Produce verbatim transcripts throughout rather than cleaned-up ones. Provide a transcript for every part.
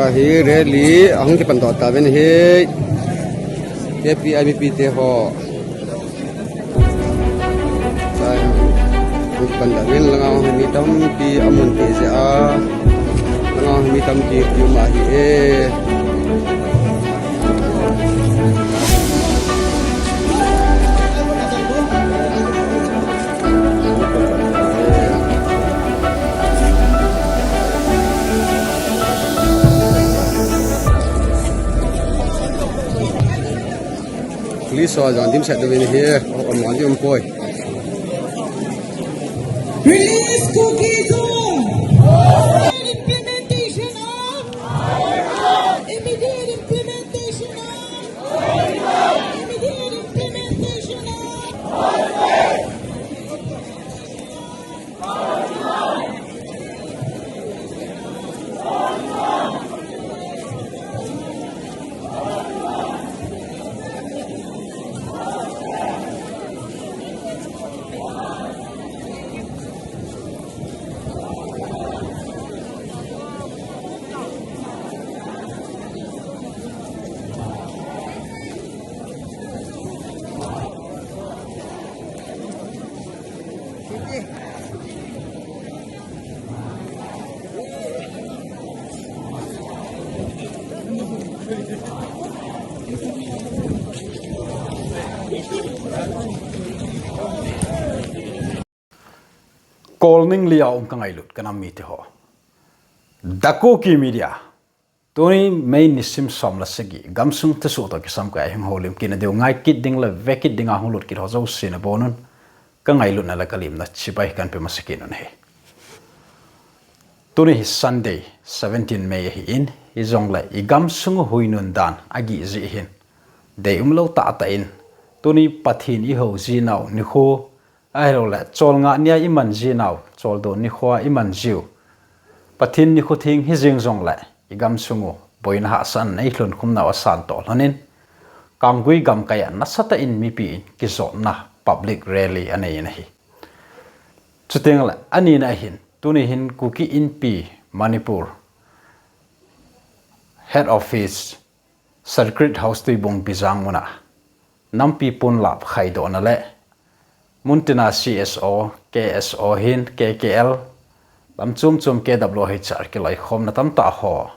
Hi rally ahung kipan doh tauvin ahi. K P I P te ho. Ahung kipan doh uvin, langa mi tampi amun ti jeh a. Langa mi tampi kium ahi e. Police ho jong dimset uvin ahi, o, o, mo jong poi. Release Kuki Zone! Implementation of! Immediate implementation of! Immediate implementation of! Kolning lia um ka ngailut ka nam mite ho. The Kuki Media. Tuni May nisim som le sagi, gamsung thusoh toh kisam kai hung houlim kit na diu ngai kit ding le ve kit ding a hung lut kit ho jouse nabonun ka ngailutna le ka limna chibai kan pe masa kit un ahi. Tuni hi Sunday, seventeen May ahin, hijongle i gamsung huinun dan agih jeh hin deium lou tahtah in, tuni Pathen i hou ji nau nikho, ahilouleh, cholngah nia i man ji nau, choldo nikho a i man jiu, Pathen nikho theng hi jeng jongle, i gamsung u boina hahsatna i lhun khum nau asan toh lhonin, Kanggui gamkai a nasatah in mipi in kijotna public rally anei in ahi. Chuteng le, anina ahin, tuni hin Kuki Inpi Manipur Head Office, Circuit House Tuibong Bijang muna nampi ponlap khaidohna le muntina C S O, K S O hin K K L, lam chom chom K W H R kiloikhomna tamtah ho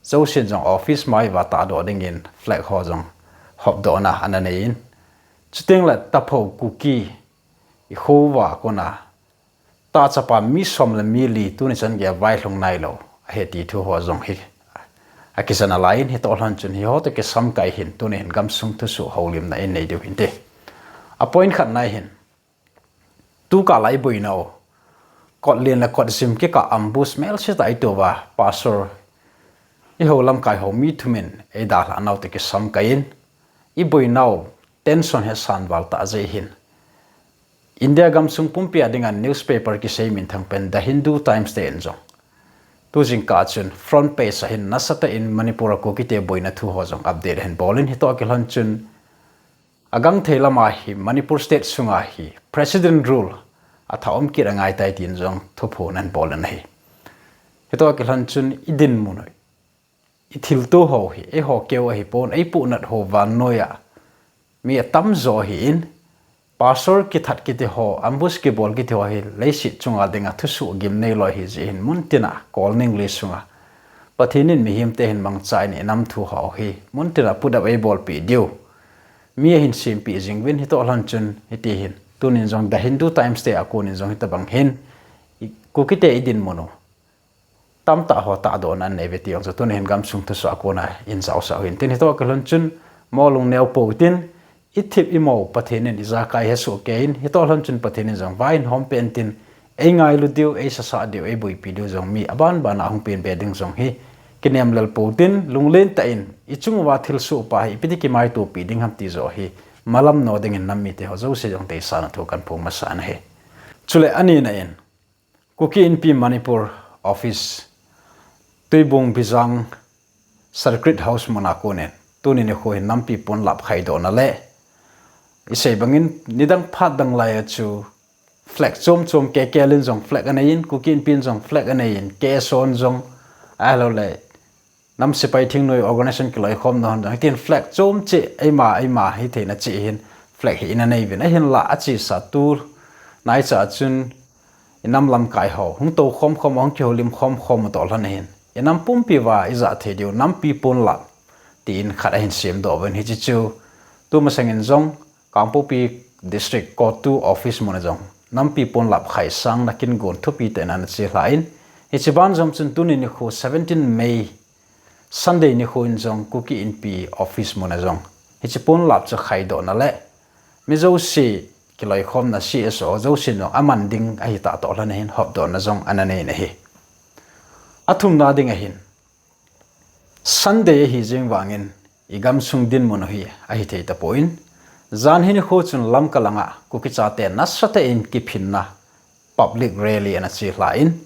jousen jong office mai uva tahdoh dingin flag ho jong hopdohna ana nei in, chuteng le Tapho Kuki i kho uva kona ta chapa mi som le mi li tuni chan gei a vailhung nailou ahi ti thu ho jong hi akisan alai in, hitoh lhon chun hiho toh kisam kai hin tuni hin gamsung thusoh houlimna in nei diu hinte. A point khatna hin, tukal a i boina u, kotlen le kotjim kikah ambush melse tah i tou uva, pastor i ho lamkai ho mi thum in eidalhah nau toh kisam kai in, i boina u tension hi asan val tah jeh hin India gamsung pumpi a dinga newspaper kisei minthang pen The Hindu Times te in jong tu jingkah chun front page a hin nasatah in Manipur a Kuki te boina thu ho jong update ahin bol in, hitoh kilhon chun agangthei lama hi Manipur state sunga hi President rule athaom kit angai tai tin jong thuphon ahin bol in ahi. Hitoh kilhon chun i dinmun u, i thilto ho hi eiho keu ahipon, eipuhnat ho vannoiya mi atamjo ahin, pastor kithat kiti ho, ambush kibol kiti ho hi leiset chunga dinga thusoh gimnei loi ahi jeh hin muntina Kolning li sunga Pathen in mihemte hin mangcha in i nam thu ho hi muntina put up eibolpeh diu mi ahin sempeh jing uvin, hitoh lhon chun hiti hin tunin jong The Hindu Times te a konin jong hitobang hin Kukite i dinmun u tamtah ho tahdohna anei uve ti jong chu tuni hin gamsung thusoh a kona in jaosah u hin tin, hitoh kilhon chun mo lungneo pou tin, i thip i mo Pathen in ijakai hesoh kei in, hitoh lhon chun Pathen in jong vai in hom pen tin, eingailu diu, eisasah diu, eiboipi diu jong mi abanbana hung pen be ding jong hi kinem lel pou tin, lunglen tah in i chung uva thilsoh pa hi ipi ti kimaitopi ding ham ti joh hi malam no dingin nam mite ho jouse jong deisahna thu kan phong masa ahi. Chule anina in Kuki Inpi Manipur office, Tuibong Bijang Circuit House muna konin tuni nikho hin nampi ponlap khaidohna le isei bangin nidang phat dang laiya chu flag chom chom, K K L in jong flag anei in, Kuki Inpi in jong flag anei in, K S O in jong, ahilouleh nam sepai thingnoi organization kiloikhomna hon jong hitin flag chom cheh eima eima hitheina cheh hin flag hi ina nei uvin, ahinlah achesa tu naicha chun inam lamkai ho hung tou khomkhom, hung kihoulim khomkhom u toh lhon ahin, inam pumpi uva ijah thei diu nampi ponlap tin khat ahin semdoh uvin, hiche chu tumasangin jong Kangpokpi District CoTU office muna jong nampi ponlap khaisangna kin gon thupi tah in ana chelhan, hiche ban jong chun tuni nikho seventeen May Sunday nikho in jong Kuki Inpi office muna jong hiche ponlap chu khaidohna le mi jouse kiloikhomna C S O jousen jong aman ding ahitah toh lhon ahin hopdohna jong ana nei in ahi. Athumna ding ahin, Sunday ahi jeng vangin igamsung dinmun u hi ahithei tapon, janhi nikho chun Lamka langa Kuki chate nasatah in kiphinna public rally ana chelhan,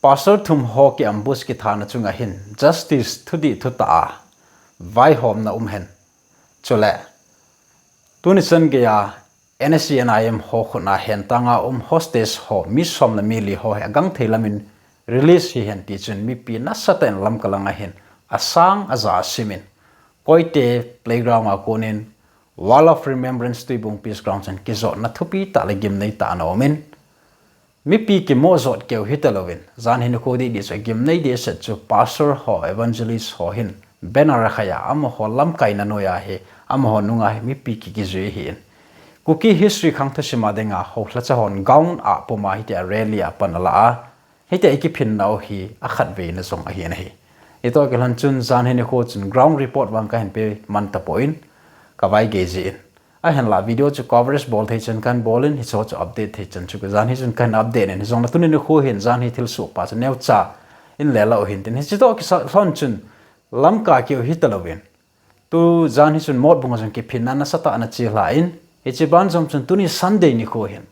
pastor thum ho ki ambush kithana chunga hin justice thudih thutah a vaihomna um hen, chule tuni chan geiya N S C N I M ho khutna hentanga um hostage ho mi som le mi li ho hi agangthei lamin release hihen tichun mipi nasatah in Lamka langa hin asang aja asimin, Koite playground a konin Wall of Remembrance Tuibong Peace Ground chun kijotna thupi tah le gimnei tah ana umin, mipi kimo jot keu hitalouvin, janhi nikho didi chu gimnei dehset chu pastor ho, evangelist ho hin banner akhaiya amaho lamkaina noiya hi, amaho nunga hi mipi kikijui ahin, Kuki history khang thusima dinga houlhacha hon gown a puma hitia rally a pan alah a, hitia ikiphinnau hi akhatveina jong ahin ahi. Hitoh kilhon chun janhi nikho chun ground report vang kahin pe man tapon, kavaigei jeh in, ahinla video chu coverage bol thei chan kahin bolin, hicheho chu update thei chan chu janhi chun kahin update in, hijongle tuni nikho hin janhi thilsoh pa chu neocha in lelou hintin, hichetoh kilhon chun lamkai keu hitalouvin, tu janhi chun Motbung a jong kiphinna nasatah ana chelhan, hiche ban jong chun tuni Sunday nikho hin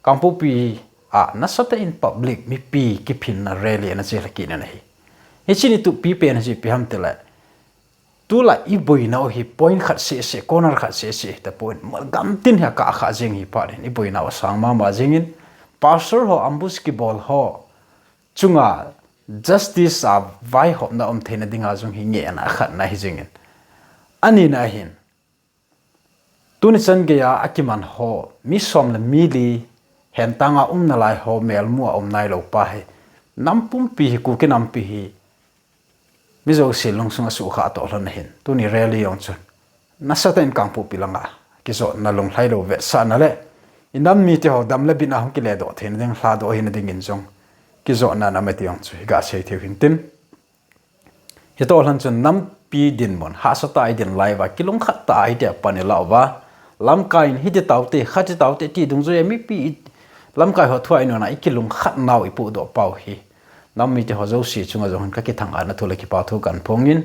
Kangpokpi a nasatah in public mipi kiphinna rally ana chelha kit in ahi. Hiche ni tupi pen hiche ipi ham tile, tulai iboinau hi point khat sehseh, corner khat sehseh hitapon, gamtin hi akah kha jeng hi phat hin iboinau asang mama jengin, pastor ho ambush kibol ho chunga justice a vaihopna um theina dinga jong hi ngehna akhatna hijengin, anina ahin, tuni chan geiya akiman ho mi som le mi li, hentanga um nalai ho melmu a um nailou pa hi, nam pumpi hi, Kuki nampi hi mi jouse lungsung asuhkhah toh lhon ahin, tuni rally jong chun nasatah in Kangpokpi langa kijotna lunglhailou vetsahna le inam mite ho dam le bitna hung kiledoh theina ding, lhadoh hina dingin jong kijotna ana um e ti jong chu iga sei theiu hintin, hitoh lhon chun nampi dinmun hahsatah a idin lai uva, kilungkhat tah a hitia pan ilah uva, lamkai in hiti taute, khati taute ti dungjuiya mipi lamkai ho thua inuna ikilungkhat nau ipohdoh pau hi nam mite ho jouse chunga jong hin kakithangvahna thu le kipathu kahin phongin,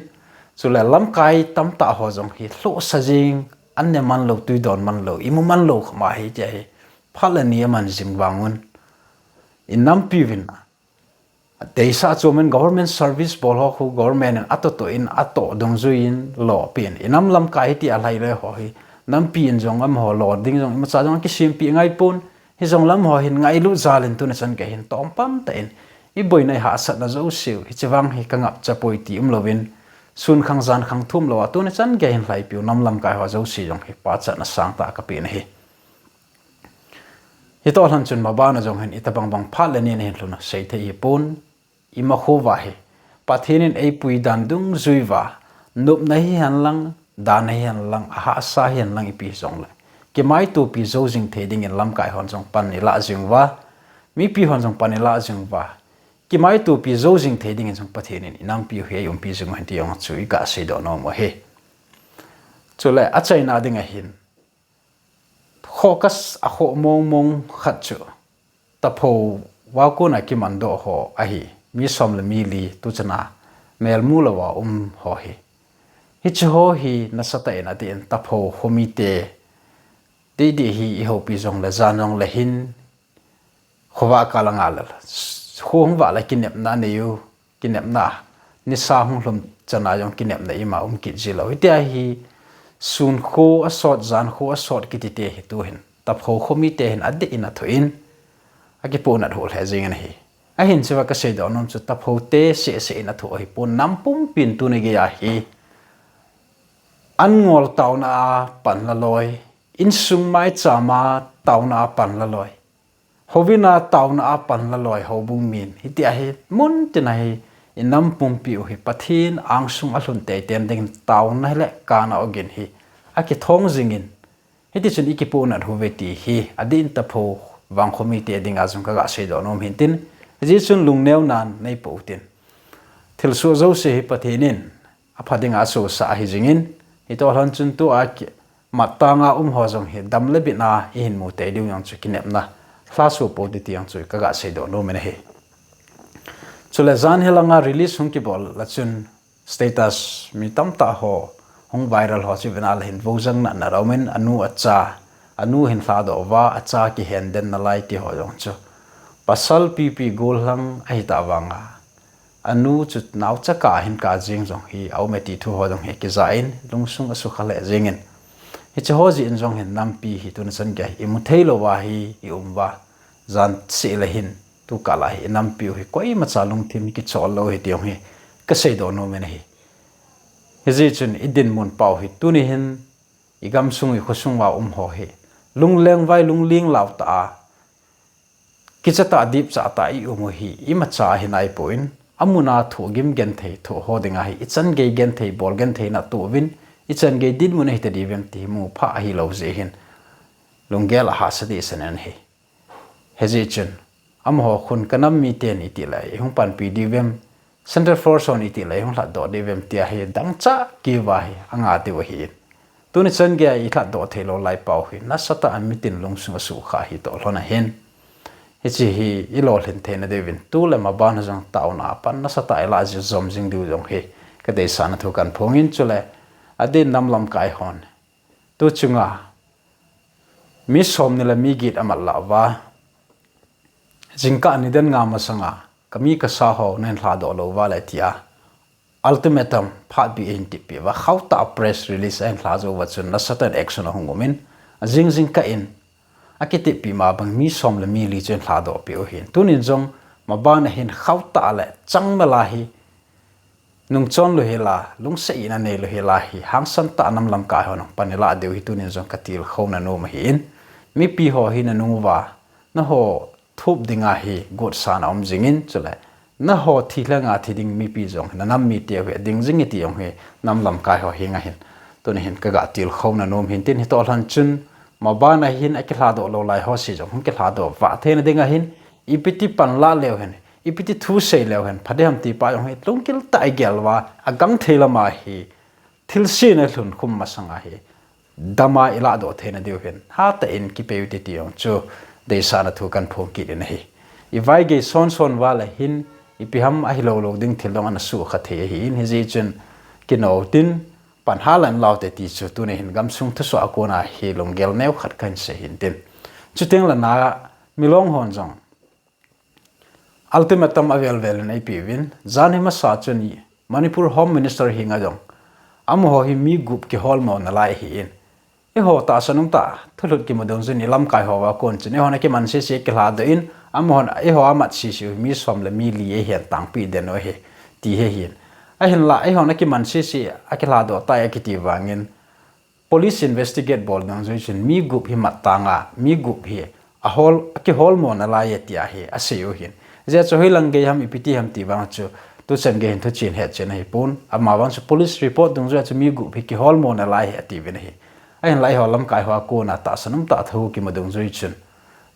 chule lamkai tamtah ho jong hi lhohsa jeng, an ne manlou, twi don manlou, imu manlou khama hitia hi phat le ni aman jing vangun, inampiuvin, deisah a chomin government service bol ho khu government in atohtoh in atoh dungjuiyin lopeh in, inam lamkai hitia lhaile ho hi nampi in jong amaho lo ding jong imacha jong akisempeh ngaipon, hijongle amaho hin ngailut jalin tuni chan geiya hin tongpam tah in iboina ihahsatna jouseu hiche vang hi kangapcha poi ti umlouvin, sun khang jan khang thum louva tuni chan geiya hin lhaipiu nam lamkai ho jouse jong hi pachatna sangtah kapeh in ahi. Hitoh lhon chun mabana jong hin itobang bang phat le ni nahin lhun a seithei hipon, imakhouva hi Pathen in eipui dan dungjuiva, nopna hihen lang, dan hihen lang, ahahsa hihen lang ipi hijongle, kimaitopi joujing thei dingin lamkai hon jong pan ilah jing uva, mipi hon jong pan ilah jing uva, kimaitopi joujing thei dingin jong Pathen in inampiu hi eiumpi jing uhen ti jong chu iga seidoh nom u ahi. Chule achaina dinga hin, khoh kas, akhoh mongmong khat chu taphou vakuna kimandoh ho ahi, mi som le mi li tuchana melmu louva um ho hi, hicheho hi nasatah in adeh in taphou khomite dehdeh hi ihoupi jongle jan jongle hin khovah kal anga le kho hung vah le kinepna aneiu, kinepna, nisa hung lhum chana jong kinepna ima um kit jilou, hitia hi sun kho asot, jan kho asot kitite hi tuhin taphou khomite hin adeh in athoh in akipohnat ho lheh jengin ahi. Ahin cheva kasei doh nom chu taphote seh seh in athoh ahipon, nam pumpin tuni geiya hi an ngol taona a pan la loi, insung maicham a taona a pan la loi, houbung a taona a pan la loi, houbung min hiti ahi, mun tin ahi, i nam pumpi u hi Pathen angsung alhun teitei ding taona le kana ogin hi akithong jingin, hiti chun i kipohnat uve ti hi adin tapho vangkho mite dinga jong kaga sei doh nom hin tin, hijeh chun lungneo nan neipoh u tin. Thilsoh jouse hi Pathen in apha dinga asohsah ahi jingin, hitoh lhon chun tua ki, matanga um ho jong hi dam le bitna ihin mu tei diu jong chu kinepna lhasuh pou ti jong chu kaga sei doh nom in ahi. Chule jan hilanga release hung kibol la chun status mi tamtah ho hung viral ho chu vena la hin vojang natna aumin, anu acha, anu hin lhadoh uva, acha kihen den nalai ti ho jong chu. Pasal pipi gollhang ahita vanga anu chu naocha kah hin kap jing jong hi aume ti thu ho jong hi kija in, lungsung asukha lheh jingin. Hiche ho jeh in jong hin nampi hi tuni chan gei imu thei lou uva hi i um uva, jan seh le hin, tu kah la hi i nampi u hi koimacha lungthim hi kichol lou hi ti jong hi kasei doh nom in ahi. Hijeh chun i dinmun pau hi tuni hin i gamsung i khosung uva um ho hi lungleng vai lungling lau tah a, kicha tah dipcha tah a i um u hi imacha hi naipon, amun a thohgim genthei thoh ho dinga hi i chan gei genthei bol genthei na toh uvin, i chan gei dinmun ahi ta diuvem ti hi mu pha ahilou jeh hin lunggel a hahsa dehset in ahi. Hijeh chun, amaho khun ka nam miten iti le i hung panpi diuvem, Central Force hon iti le i hung lhatdoh diuvem tia hi dangchah keu va hi anga diu ahi. Tuni chan gei a i lhatdoh thei lou lai pau hi nasatah a mitin lungsung asukha hi toh lhon ahin. Hiche hi i lolhin theina diuvin tu le maban a jong taona a pan nasatah a i lah jom jing diu jong hi ka deisahna thu kan phong in, chule adin nam lamkai hon tu chunga mi somni le mi get amat lah uva, jingkah nidan nga masanga ka mi ka sa ho nahin lhadoh lou uva le tia ultimatum phat bih ahin tepeh uva, khauh tah a press release ahin lha jou uva chun nasatah in action ahung um in, ajing jingkah in akitepeh ma bang mi som le mi li chu ahin lhadoh peh u ahin. Tunin jong maban a hin khauh tah le chang mela hi nungchon lou hela, lungset in anei lou hela hi hangsan tah a nam lamkai hon pan i lah diu hi tunin jong ka tilkhouna nom ahin. Mipi ho hi na nung uva, na ho thup dinga hi gotsan a um jingin, chule na ho thi lhanga thi ding mipi jong hi na nam mite u hi ding jing e ti jong hi nam lamkai ho henga hin tuni hin kaga tilkhouna nom hin tin, hitoh lhon chun maban a hin akilhadoh lou lai ho se jong hung kilhadoh vah theina dinga hin ipi ti pan lah leu hen, ipi ti thu sei leu hen pha ding ham ti pa jong hi lungkil tah a i gel uva, agangthei lama hi thilse na lhun khum masanga hi dam a i lahdoh theina diu hin hatah in kipei u hite ti jong chu deisahna thu kan phong kit in ahi. I vaigei sonson uva le hin ipi ham ahilou lou ding thil dong ana sukha thei ahin, hijeh chun kinou tin pan halan lau te ti chu tuni hin gamsung thusoh a kona hi lunggel neo khat kahin sei hin tin. Chuteng le na Milong hon jong ultimatum avel vel in eipe uvin, jan hi masa chun Manipur Home Minister henga jong amaho hi mi gup kiholmo nalai ahin. Eiho tahsan um tah thulhut kimu dungjuiyin i lamkai hoa kon chun eihon akiman sese kilhadoh in, amahon eiho amat sese u hi mi som le mi li eihin tangpi den u ahi ti hi ahin. Ahinla eihon akiman sese akilhadoh tai akiti vangin, police investigate bol dungjui chun mi gup hi mat tanga, mi gup hi ahol, akiholmo nalai e tia hi asei u ahin. Hijeh chun hoilang gei ham ipi ti ham ti vang chu tuchan gei hin thuchen hetchen ahipon. Amavang chu police report dungjuia chu mi gup hi kiholmo nalai e atiuvin ahi. Ahinla eiho lamkai hoa kona tahsan um tah thu kimu dungjui chun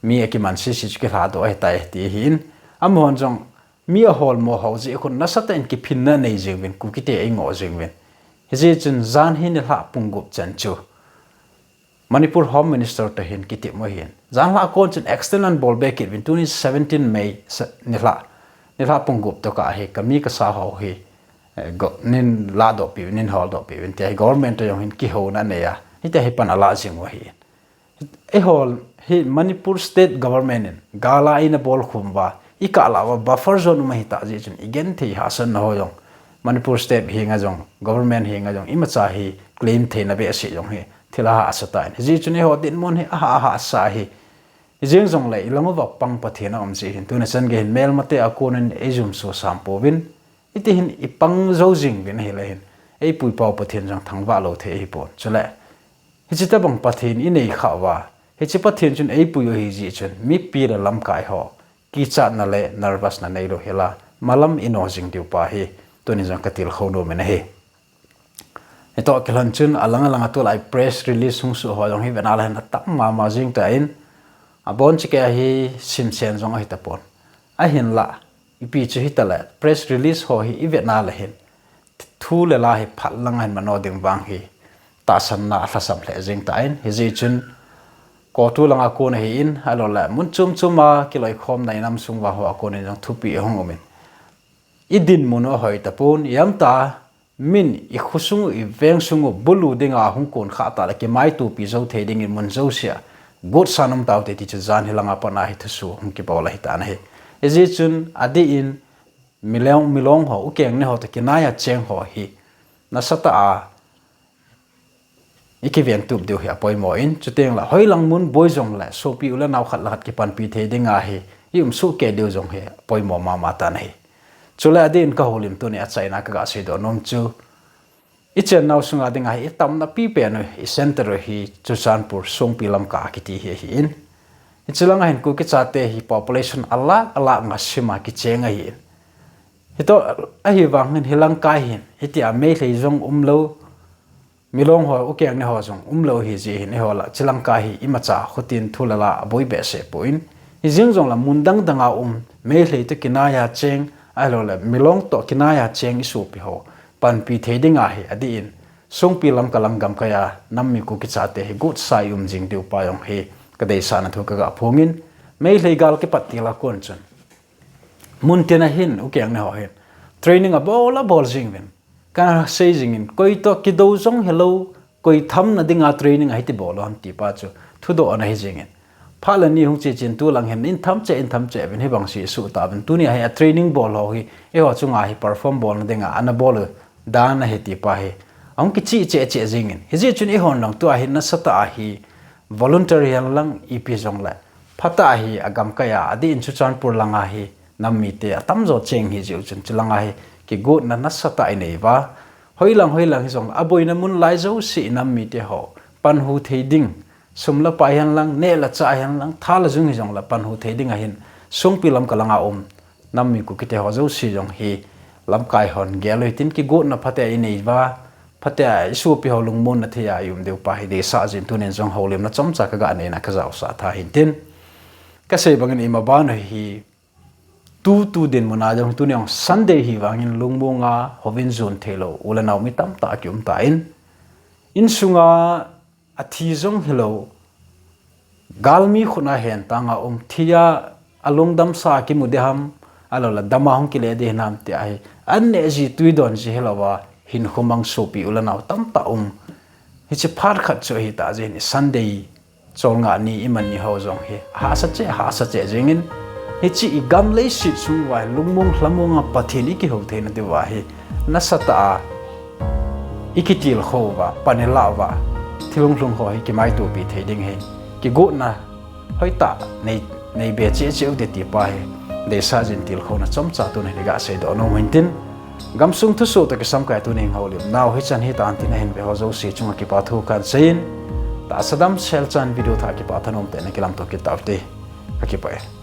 mi akiman sese chu kilhadoh ahitai ti ahin. Amahon jong mi aholmo ho jeh khun nasatah in kiphinna nei jing uvin, Kukite eingoh jing uvin. Hijeh chun jan hi nilhah pung gup chan chu Manipur Home Minister toh hin kitep u ahin. Janhi a kon chun extend ahin bol be kit uvin, tuni seventeen May, nilhah, nilhah pung gup tokah hi kami kasa ho hi, eh, go, nein lahdoh peh uvin, nein holdoh peh uvin tia hi government toh jong hin kihouna anei a, hitia hi pan alah jing u ahin. Eiho hi Manipur State Government in gal a eina bolkhum uva, ikah lah uva buffer zone um ahitah jeh chun igenthei hahsatna ho jong Manipur State henga jong, government henga jong imacha hi claim theina behseh jong hi thil ahahsa tan. Hijeh chun eiho dinmun hi aha, ahahsa ahi. Hijeng jongle ilang uva pang Pathen aum jeh hin tuni chan gei hin melmate a konin eijumso sam pouvin, hiti hin ipang jou jing uvin ahile hin, eipui pau Pathen jong thangvah lou thei ahipon. Chule, hiche tobang Pathen inei khah uva, hiche Pathen chun eipui u ahi jeh chun, mipi le lamkai ho kichatna le nervous na neilou hela, malam ino jing diu pa hi, tunin jong katilkhou nom in ahi. Hitoh kilhon chun alang alang a tulai press release hung soh ho jong hi vet na le hin atam mama jing tan, abon chikei a hi simsen jong ahi tapon. Ahinla, ipi chu hitale, press release ho hi ivet na le hin, thu le la hi phat lang a hin mano ding vang hi tahsanna alhasam lheh jing tan, hijeh chun CoTU lang a kon ahin, ahilou le mun chom chom a kiloikhomna inam sung uva ho a konin jong thupi ahung um in, idinmun u ahoi tapon, ihamtah a min ikhosung u, iveng sung u bulu dinga hung kon khah tah le kimaitopi jou thei dingin mun jousea gotsan um taute ti chu jan hi langa pat a hi thusoh hung kibol ahi tan ahi. Hijeh chun adeh in milong, milong ho, ukeng ne ho toh kinai a cheng ho hi nasatah a ikiventup diu hi apoimo in, chuteng le hoilang mun boi jongle sopi u le nao khat le khat kipanpi thei dinga hi ium soh kei diu jong hi apoimo mama tan ahi. Chule adeh in kahoulim tuni achaina kaga seidoh nom chu, ichennau sunga dinga hi itamna pipen u, icenter u hi Churachandpur Songpi Lamka kiti hi ahin, hiche langa hin Kuki chate hi population alakh alakh nga sima kicheng ahin, hitoh ahivang hin hilangkai hin hitia Meitei jong umlou, milong ho, ukeng ne ho jong umlou ahi jeh hin, eiho lah chilangkai hi imacha khotin thu le la aboi behseh pon, hijeng jongle mun dang dang a um Meitei toh kinai a cheng, ahilou le milong toh kinai a cheng isopi ho panpi thei dinga hi adeh in Songpi Lamka lang gamkai a nam mi Kuki chate hi gotsa ium jing diu pa jong hi kadeisahna thu kaga phong in, Meitei gal kipat til a kon chun mun tin a hin ukeng ne ho hin training abol abol jing uvin, kasei jing in, koi toh kidou jong helou, koi thamna dinga training ahi ti bol u ham ti pa chu thudoh ana hi jing in, phat le ni hung che chen tulang hin in tham cheh, in tham cheh uvin, hibang seh suh tauvin, tuni a hi a training bol ho hi eiho chunga hi perform bolna dinga ana bol u dan ahi ti pa hi ahung kichih cheh cheh jing in, hijeh chun eihon lang tua hi nasatah a hi volunteer hihen lang ipi jongle phatah a hi agamkai a, adeh in Churachandpur langa hi nam mite atamjo cheng ahi jeh u chun chulanga hi kigotna nasatah inei uva, hoilang hoilang hijongle aboina mun lai jouse inam mite ho panhu thei ding, sum le pai hihen lang, neh le chah hihen lang, tha le jung hijongle panhu thei ding a hin Songpi Lamka langa um nam mi Kukite ho jouse jong hi lamkai hon gel u hitin, kigotna phatea inei uva, phatea isopi ho lungmonna thei a ium diu pa hi deisah jin, tunin jong houlimna chomcha kaga neina kajaosah tha hintin, kasei bangin ima ban u hi tu, tu dinmun a jong tuni jong Sunday hi vangin lungmong a houvin jon theilou u le nao mi tamtah akium tan, insunga athi jong hilou, galmi khut a hentang a um, thi a alungdamsa kimu ding ham, ahilou le dam a hung kile ding hinam tia hi, an neh ji tui don ji hilouva hinkho mang sopi u le nao tamtah um. Hiche phat khat chu ahitah jeh in Sunday cholngah ni iman ni ho jong hi hahsa cheh, hahsa cheh jengin, hiche igam leiset sung uva lungmong lhamong a Pathen ikihou theina diuva hi nasatah a ikitilkhou uva, pan ilah uva, thil hunglhung ho hi kimaitopi thei ding hi kigotna hoitah nei, nei be cheh cheh u hite ti pa hi deisah jin tilkhouna chomcha tun hin iga seidoh nom u hintin, gamsung thusoh toh kisam kai tunin houlimnau hichan hitan tin ahin ve ho jouse chunga kipa thu kahin seiyin, tahsa damsel chan video thah kipa thanom tah in akilamto kit taute. Kakipah e.